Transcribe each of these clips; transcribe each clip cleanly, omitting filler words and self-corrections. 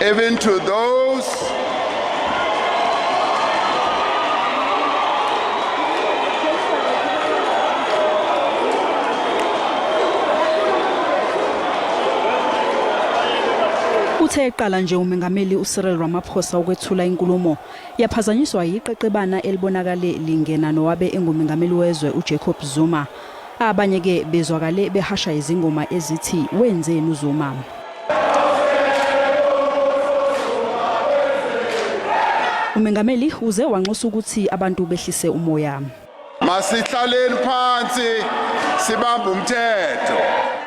Even to those Uthe eqala nje uMengameli uCyril Ramaphosa ukwethula inkulumo yaphazanyiswa yiqeqebana elibonakale lingena nowabe engumengameli wezwe uJacob Zuma. Abanye ke bezwakale behasha izingoma ezithi wenzeni uZuma. Umengameli uze wanxusa ukuthi abantu behlise umoya. Masihlaleni phansi sibambe umthetho.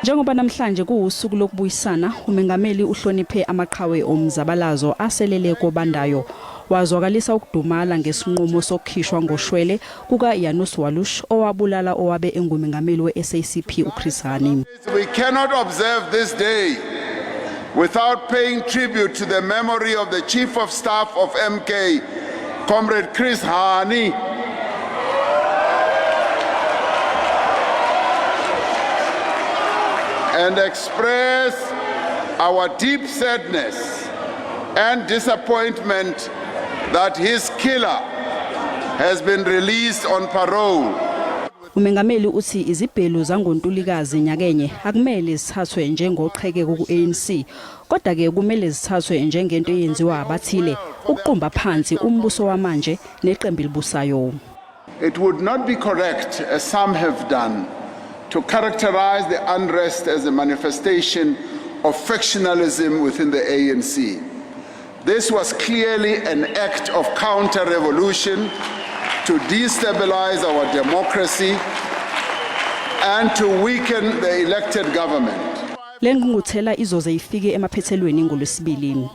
Njengoba namhlanje kuwusuku lokubuyisana, umengameli uhloniphe amaqhawe omzabalazo aselele kobandayo. Wazwakalisa ukudumala ngesinqumo sokukhishwa ngoshwele kuka-Janusz Waluś owabulala owabe engumengameli we-SACP uChris Hani. We cannot observe this day without paying tribute to the memory of the Chief of Staff of MK, Comrade Chris Hani. And express our deep sadness and disappointment that his killer has been released on parole. Umengameli uthi izibhelu zangoNtulikazi nyakenye akumele zithathwe njengoqhekeko ku-ANC kodwa ke kumele zithathwe njengento eyenziwa abathile ukuqumba phansi umbuso wamanje neqembu elibusayo. It would not be correct, as some have done, to characterize the unrest as a manifestation of factionalism within the ANC. This was clearly an act of counter-revolution to destabilize our democracy and to weaken the elected government. Le ngqungquthela izoze ifike emaphethelweni ngoLwesibili.